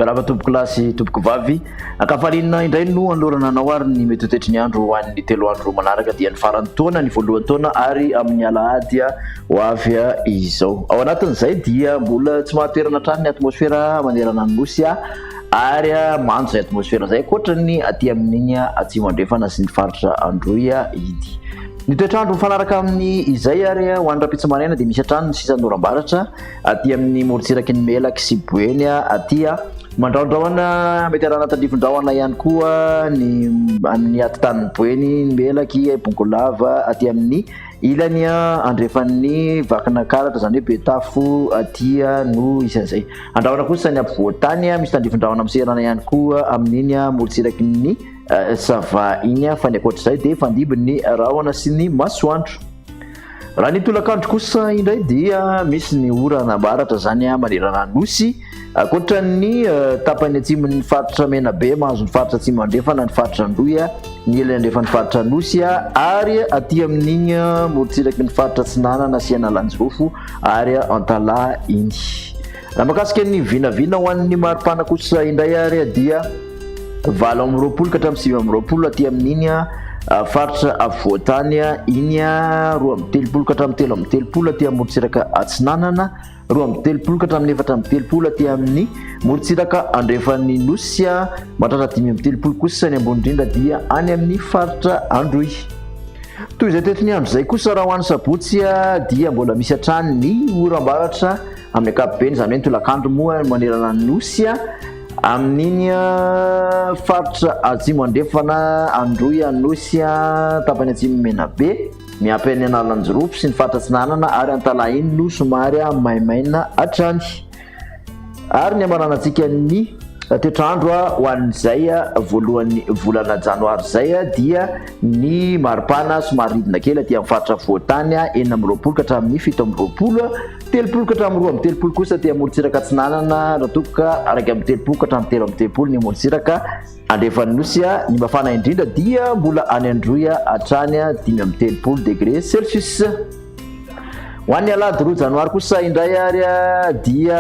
Miarahaba tompoko lahy sy tompoko vavy. Ankafaliana indray no anolorana anao ary ny mety ho toetry ny andro ho an'ny telo andro manaraka dia ny faran'ny taona, ny voalohan'ny taona ary amin'ny alahady ho avy izao. Ao anatin'izay dia mbola tsy mahatoerana hatrany ny atmosfera manerana ny nosy ary mando izay atmosfera izay ankoatra ny aty amin'iny atsimo andrefana sy ny faritra Androy iny. Ny toetr'andro mifanaraka amin'ny izay ary ho an'ny rahampitso maraina dia misy hatrany ny sisan'oram-baratra aty amin'ny morontsiraky ny Melaky sy Boeny aty. Mandrahondrahona mety arahana tandrifin-drahona ihany koa ny amin'ny atitan'ny Boeny, ny Melaky, Bongolava aty amin'ny ilany andrefan'ny Vakinakaratra, izany hoe Betafo aty no isan'izay. Andrahona kosa ny ampovoan-tany, misy tandrifin-drahona miserana ihany koa amin'iny morontsiraky ny Sava iny, fa ny ankoatr'izay dia fandimby ny rahona sy ny masoandro. Raha ny tolakandro kosa indray dia misy ny orana baratra izany manerana ny Nosy. Ankoatra ny eh, tapany atsimon'ny faritra Menabe mahazo ny faritra Atsimo Andrefana, ny faritra Androy, ny ilany andrefan'ny faritra Anosy ary aty amin'iny eh, morontsiraky ny faritra Atsinanana sy Analanjirofo ary Antalaha iny. Raha mahakasika ny vinavina ho an'ny maripana kosa indray ary dia 28 ka hatramin'ny 29 aty amin'iny faritra afovoan-tany iny, 32 ka hatramin'ny 33 aty amin'ny morontsiraka atsinanana, 32 ka hatramin'ny 34 aty amin'ny morontsiraka andrefan'ny nosy, mahatratra 35 kosa ny ambony indrindra dia any amin'ny faritra Androy. Toy izay teto ny andro izay kosa raha ho an'ny sabotsy dia mbola misy hatrany ny oram-baratra Amin'ny ankapobeny, izany hoe ny tolakandro moa manerana ny Nosy, amin'iny faritra atsimo andrefana, Androy, Anosy, tapany atsimo Menabe, miampy any Analanjirofo sy ny faritra atsinanana ary Antalaha iny no somary maimaina hatrany. Ary ny hamaranantsika ny toetr'andro ho an'izay voalohan'ny volana janoary izay dia ny maripana somary ridina kely aty amin'ny faritra afovoan-tany 26 ka hatramin'ny 27, 30 ka hatramin'ny 32 kosa aty amorontsiraka atsinanana raha toa ka 31 ka hatramin'ny 33 ny amorontsiraka andrefan'ny nosy. Ny mafana indrindra dia mbola any Androy hatrany 35 degré celsius. Ho an'ny alahady 2 janoary kosa indray ary dia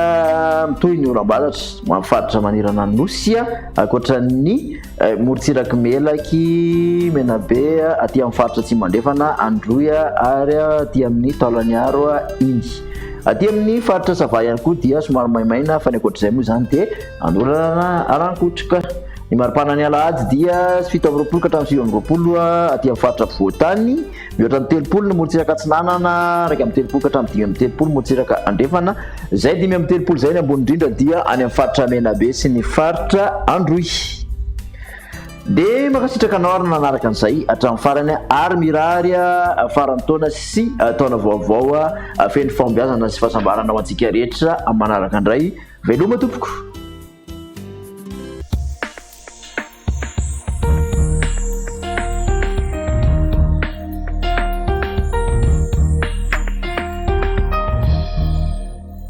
mitohy ny oram-baratra amin'ny faritra manerana ny Nosy ankoatra ny eh, morontsiraky Melaky, Menabe aty amin'ny faritra Atsimo Andrefana, Androy ary aty amin'ny Taolagnaro iny. Aty amin'ny faritra Sava ihany koa dia somary maimaina fa ny ankoatr'izay moa izany dia andorana arankotroka. Ny maripana ny alahady dia 27 ka hatramin'ny 29 aty amin'ny faritra afovoan-tany. Mihoatra ny 30 ny morontsiraka atsinanana, 31 ka hatramin'ny 35 morontsiraka andrefana. Izay 35 izay ny ambony indrindra dia any amin'ny faritra Menabe sy ny faritra Androy. Dia mankasitraka anao ary nanaraka an'izay hatramin'ny farany ary mirary faran'ny taona sy taona vaovao feno fahombiazana sy fahasambarana ho antsika rehetra manaraka indray. Veloma tompoko.